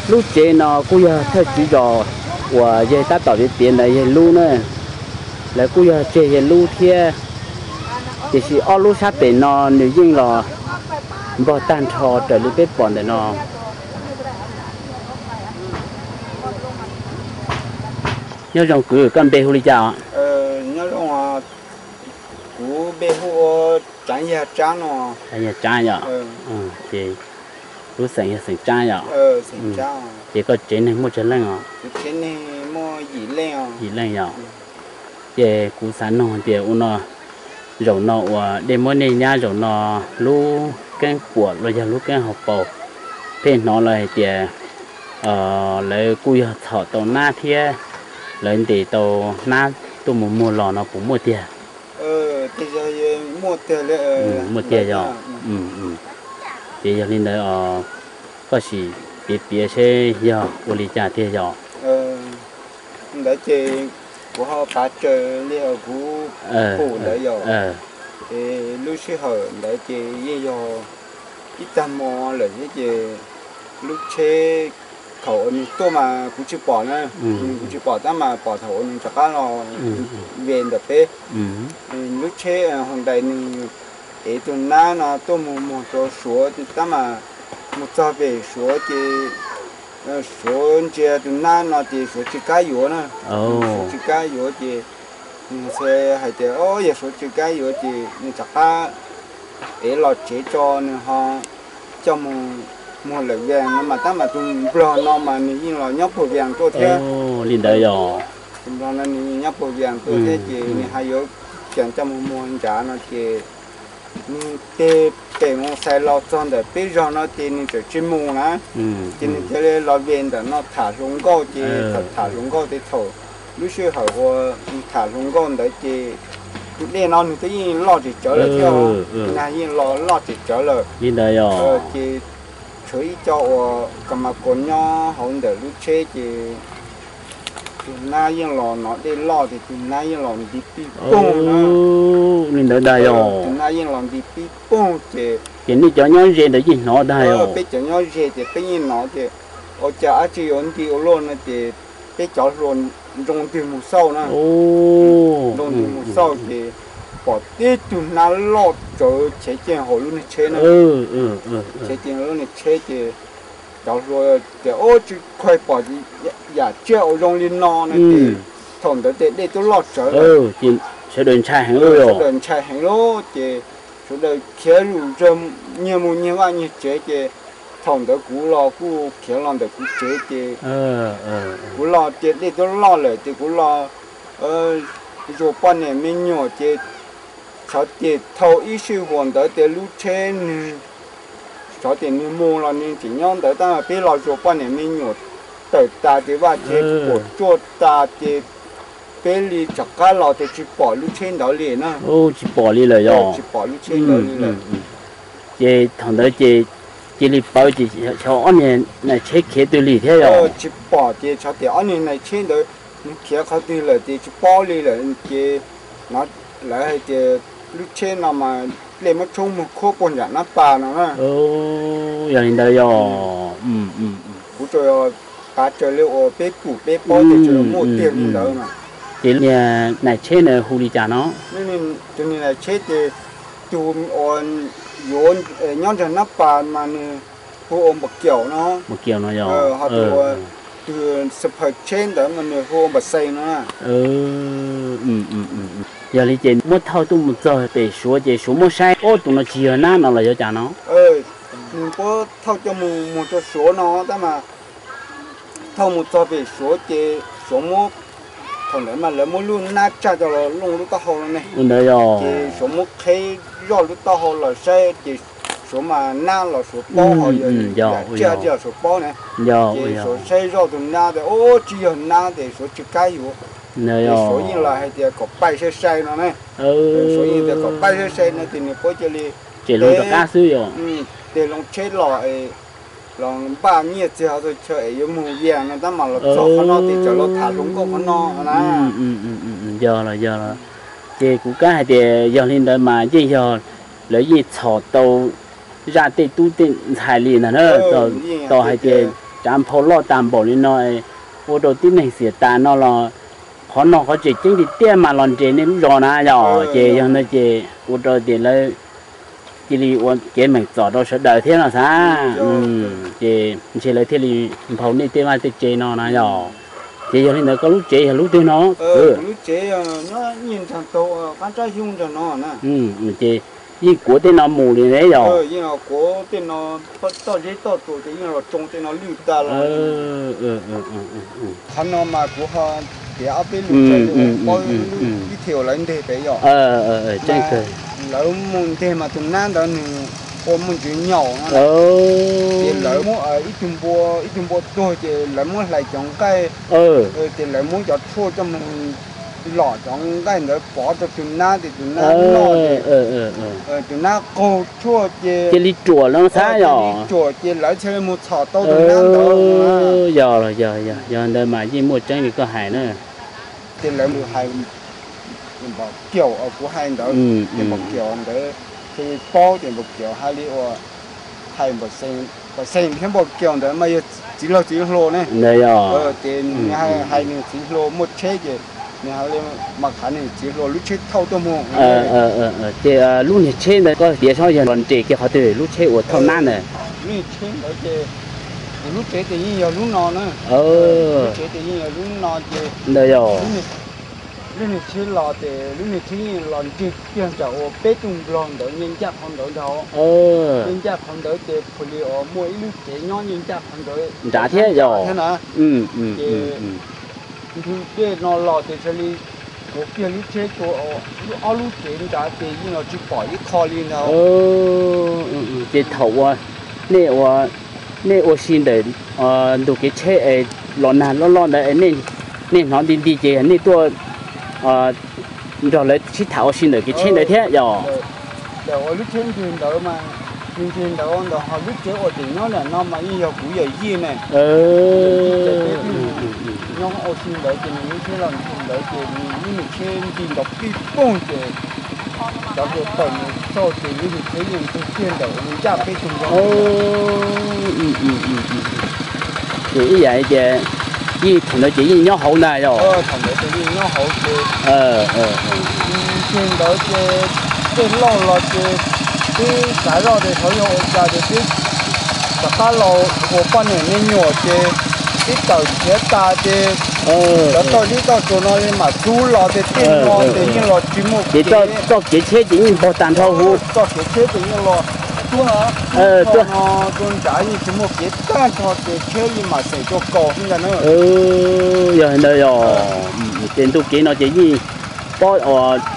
Lub tsev no kuj yog thawj tswv zos uas yawg tab tom piav piav ntawd yawg lub na, lawv kuj yog tseg yawg lub thiab, tiam sis ob lub sab pem no nws yeej los npog tag nrho raws li peb pom ntawm no. Nyob zoo kwv, koj npe hu li cas os? Nyob zoo, kuv npe hu ua Tsaav Yaj Tsaab no. Tsaav Yaj Tsaab yom? Ces lub xeem yog xeem Tsaab yom? Ces koj tsev neeg muaj tsawg leej os? Kuv tsev neeg muaj yim leej os. Yim leej yom? Ces kuv xav nug tias ua no, zaum no uas dej muab nej nyab zaum no, lub keeb puam los yog lub keeb hauv paus, pheej hnov lawv hais tias lawv kuj yog txhom tau nab thiab lawv ntes tau nab tuaj mus muag los no puas muaj tiag? Muaj tiag yom. Ces yog li ntawd, koj sim piav piav seb yog ua li cas tiag yom? Ntawd ces kuv ho pav tsawg li kuv pum ntawd yom. Es lub sij hawm ntawd ces yeej yog ib tag hmo lawm thiab ces lub tsheb thaum uas nws tuaj mas kuv tsis pom na, kuv tsis pom tab mas pom thaum uas nws rov qab los ve ntawm peb. Lub tsheb Hyundai nws ev tus nab no tuaj mus muag rau Suav tab mas mus txog pem Suav ces Suav ntsia tus nab no ces Suav tsis kam yuav na. Suav tsis kam yuav ces nws hais tias o yog Suav tsis kam yuav ces nws rov qab ev los tsev tso nws ho coj mus muag lawm Vias no mas tab mas tus nplog no mas nws yeej los nyob puag Vias tuaj thiab. Li ntawd yog. Tus nplog no nws yeej nyob puag Vias tuaj thiab ces nws hais yuav cas coj mus muag nrad no ces nws tes pem mus xais los txog ntawm peb zos no ces nws tseem tsis mus na. Ces nws thiaj li los ve ntawm no tham hluas nkauj ces tham hluas nkauj ces thaum lub sij hawm uas nws tham hluas nkauj ntawd ces tus dej no nws twb yeej loj tsis tsawv lawm thiab, nag yeej los loj tsis tsawv lawm. Ces tshuav ib co uas ka mas kuas nyob hauv ntawm lub tsheb ces tus nab yeej los hnov dej loj ces tus nab yeej los nti pij poog na. Li ntawd dag yog. Tus nab yeej los nti pij poog ces, ces nej cov nyob ze ntawd yeej hnov dag yog. Peb cov nyob ze ces peb yeej hnov ces ua cas dab tsi yuav nti ua luaj no ces peb cov hluas nroo ntwg mus xauj na. Nroo ntwg mus xauj ces pom tib tug nab loj tsawv chev ceeg hauv lub niag tsheb na. Chev ceeg lub niag tsheb ces cov hluas tias ub tsis khuav pom yam tsiaj uas zoo li no no ces thaum ntawd ces dej twb loj tsawv lawm. Sawv daws ntshai heev lawm, sawv daws ntshai heev lawm ces sawv daws khiav lus zawg nyiag mus nyiag vaj nyiag tsev ces thaum ntawd kuv los kuj khiav los ntawm kuv tsev ces kuv los ces dej twb loj lawm ces kuv los zuag poj niam me nyuam ces xyov ces thaum ib sij huam ntawd ces lub tsheb nws xyov ces nws mus los nws tseem nyob ntawd tab mas peb los zuag poj niam me nyuam tawm tas ces vaj tsev puas tsuaj tas ces peb li rov qab los ces tsis pom lub tsheb ntawd li na. Tsis pom li lawm yog. Tsis pom lub tsheb ntawd li lawm. Ces thaum ntawd ces cia li pawv ces xyov ob niag nais tsheb khiav twg li thiab yog. Tsis pom ces xyov tias ob niag nais tsheb ntawd nws khiav qhov twg lawm ces tsis paub li lawm ces lawv hais tias lub tsheb no mas dej muab tshoob muag khuab puag nram nab pas no na. Yog li ntawd yog. Kuv tsuas yog pav tsawg li uas peb pum peb paub ces tsuas yog muaj tiag li ntawd mas. Ces niag nais tsheb na hu li cas no? Tus niag nais tsheb ces tus uas yuav nyob nram nab pas mas nws hu ua Npam Kiaum no. Ho tus uas tus xab phaw tsheb ntawd mas nws hu ua Npam Xees no. Yog li ces muab thauj tuaj mus txog pem Suav ces Suav muab saib ub tus no tsis yog nab no los yuav cas no? Nws puab thauj coj mus muag rau Suav no tab mas thauj mus txog pem Suav ces Suav muab, thaum ntawd mas lawv muab lub nab tsaj coj los looj lub taub hau no ne. Ua ntawd yog. Ces Suav muab qheb zoj lub taub hau los saib ces Suav mas nab los Suav paub ho yog yam tsiaj los Suav paub na. Ces Suav saib zoj tus nab tias ub tsis yog nab ces Suav tsis kam yuav. Ces Suav yeej los hais tias kom pais sai sai no ne. Suav yeej tias kom pais sai sai no ces nws puab cia li tes loo tsheb los, los npaj nyiaj txiag hauv txhua chaw es yuav mus Vias no tab mas los txog qhov no ces txawm los tham hluas nkauj qhov no na. Yog los yog los, ces kuv kam hais tias yog li ntawd mas yeej yog lawv yeej txhom tau zaj tej tub tej ntxhais li ntag na. Tau hais tias tsav nphau loj tag npaum li no, ua rau tib neeg xiam tas no los qhov no qhov tseem ceeb tiag tiag mas los nres nej lub zos na yog, ces yog ntawd ces ua rau tias lawv cia li ua kev meem txom rau sawv daws thiab no xav, ces ntshe lawv thiaj li nphau nej tej vaj tej tsev no na yog. Ces yog li ntawd koj lub tsev yog lub twg no? Ces yeej kuav tej no mus li ne yog. Qhov no mas kuv ho tiav ob peb lus tseem paub ib txhia uas lawv nteg pem yom. Lawv mus nteg mas tus nab ntawd nws ua muaj ntsis nyaum no, ces lawv muab ib tug npua, ib tug npua tuag ces lawv muab hlais cov nqaij, ces lawv muab cov tshuaj coj mus lom cov nqaij ntawd pov rau tus nab ces tus nab noj ces tus nab qaug tshuaj ces cia li ruam lawm xav yog, ruam ces lawv thiaj li mus txhom tau tus nab ntawd. Yog los yog, yog ntawd mas yeej muaj tseeb li koj hais na. Ces lawv mus hais npaum kiaum kuv hais ntawd, ces npaum kiaum ntawd thiaj li paub ces npaum kiaum hais li uas hais npaum xeem thiab npaum kiaum ntawd mas yog txiv laug txiv hluas ne. Ces nws hais nws txiv hluas muaj tsheb ces nws hais li mas khav nws txiv hluas lub tsheb thauj tuaj mus. Ces lub niag tsheb ntawd koj tiav seb yog los nres kiag qhov twg lub tsheb uas thauj nab ntawd? Lub niag tsheb ntawd ces kuv lub tsev ces yeej yog lub no na. Lub tsev ces yeej yog lub no ces ntawd yog lub niag tsheb los ces lub niag tsheb yeej los nres kiag nram uas peb tug nplog ntawd nyob ncaj qhov ntawd ntag. Nyob ncaj qhov ntawd ces puav li uas muaj ib lub tsev nyob nyob ncaj qhov ntawd nrad thiab yog thiab na. Ces nthwv dej no los ces thiaj li kuav kiag lub tsheb rau ob lub tsev nrad ces yeej los tsis pom ib qho li ntag. Ces thaum uas nej ua, nej ua si ntawm ntug kev tsheb es los nag loj loj ntawd, nej hnov nti nti ces nej tuaj nrog lawv sib tham ua si ntawm kev tsheb ntawd thiab yog? Ntawm uas lub tsheb nrig ntawd mas, nrig ntawd ntawm ho lub tsev uas tseem nyob ntawm no mas yeej yog kuv yawm yij ne. Nyob ua si ntawd ces nws lub tsheb los nrig ntawd ces nws lub niag tsheb nrig nrov pij poog ces cov hluas tawm mus txog ces lub niag tsheb yeej nrig kiag ntawm ncaj peb tug nplog. Ces ib yam li tias yeej thaum ntawd ces yeej nyob hauv ntag yog? Thaum ntawd ces yeej nyob hauv ces nrig ntawd ces dej loj los ces twb xav zoj tias xyov yog ua cas ces twb rov qab los ua poj niam me nyuam ces twb tawm khiav tas ces cov toj zeb toj tsuas no li mam txhub los ces tej no ces yeej los tsis muaj kev. Txoj kev tsheb ces yeej npog tag nrho huv. Txoj kev tsheb ces yeej los tuag no tuag nrad yeej tsis muaj kev tag nrho ces tsheb li mam xeem tuaj kaus xwb ntag na. Yog li ntawd yog, ces ntu kev no ces yeej pob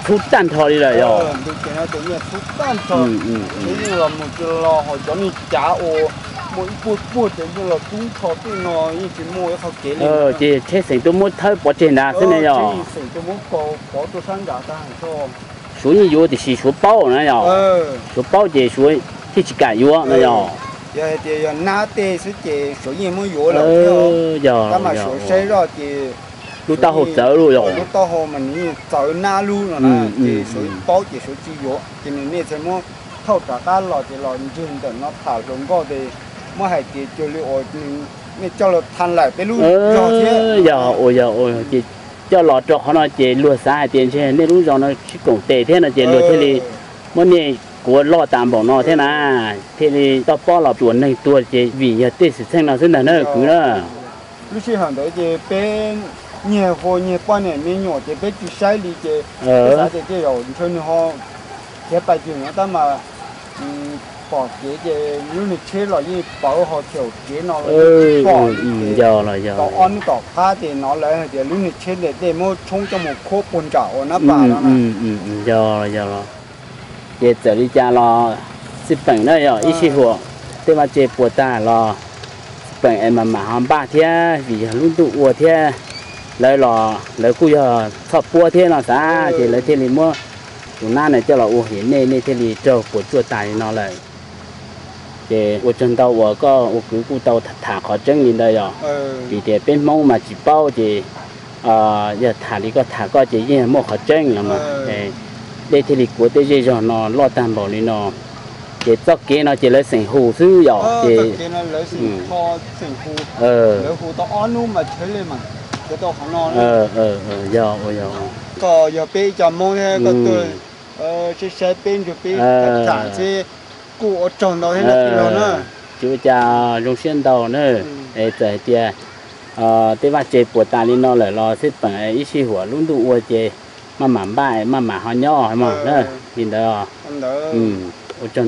txhub tag nrho li lawm yog? Ntu kev no ces yeej txhub tag nrho, tsheb yeej los mus tsis los ho cov niag cav uas muaj ib puag puag ces yeej los tub nrho tej no yeej tsis muaj ib qho kev li. Ces tsheb xeem tuaj muab thawb pov tseg nrad xwb ne yog? Xeem tuaj muab kaus pov rau sab nrad tag nrho. Suav yeej yuav tiam sis Suav paub na yog? Suav paub ces Suav thiaj tsis kam yuav no yog? Yog hais tias yog nab tej xwb ces Suav yeej muab yuav lawm thiab. Tab mas Suav saib zoj ces lub taub hau txawv lub, lub taub hau mas nws yeej txawv nab lub no na, ces Suav paub ces Suav tsis yuav ces nws nej txhaj muab thauj rov qab los ces los ntseg ntawm no tham hluas nkauj ces muab hais tias cuag li uas nej coj los tha lawm peb lub zog thiab. Yog ua yog ua ces coj los rau qhov no ces luag xav hais tias ntshe nej lub zos no sib koom tes thiab no ces luag thiaj li muab nej kuav loj tas npaum no thiab na, thiaj li toj pob los tsuas neeg tuag ces vim yog tej xwm txheej no xwb ntag na kwv na. Lub sij hawm ntawd ces peb nyiag hua nyiag poj niam me nyuam ces peb tsis saib li ces peb xav tias tej zaum ntshe nws ho khiav pais twg no tab mas pom kev ces lub niag tsheb los yeej pawv ho chaum kev no los yeej tsis pom li ces tau ob hnub tom qab ces hnov lawv hais tias lub niag tsheb ntawd dej muab tshoob coj mus khuab puag nram uas nab pas no. Yog los yog los, ces txawm li cas los xij peem na yog ib sij huam tej vaj tse puas tag los xij peem es mam mam ho npaj thiab vim yog lub ntuj ua thiab lawv los lawv kuj yog txhoj puab thiab no xav ces lawv thiaj li muab tus nab no coj los ua him nej, nej thiaj li raug puas tsuaj tas li no lawm. Ces ua tsaug ntau uas koj ua kwv kuj tau tham qhov tseeb li ntawd yog, vim tias peb Hmoob mas tsis paub ces yog tham li koj tham koj ces yeej muaj qhov tseeb los mas, dej thiaj li kuav tej zej zog no loj tag npaum li no. Ces txoj kev no ces lawv xeem hu xwb yom, ces lawv hu tau ob hnub, yog, yog peb ib co Hmoob thiab koj tuaj saib saib peb ntsuag peb tam seb kuj ua tsaug ntau thiab na. Tsis ua cas, zoo siab ntau na. Es txawm hais tias tej vaj tse puas tas li no lawm los xij peem ib sij huam lub ntuj ua ces maj mam npaj maj mam ho nyob mog na. Li ntawd, ua tsaug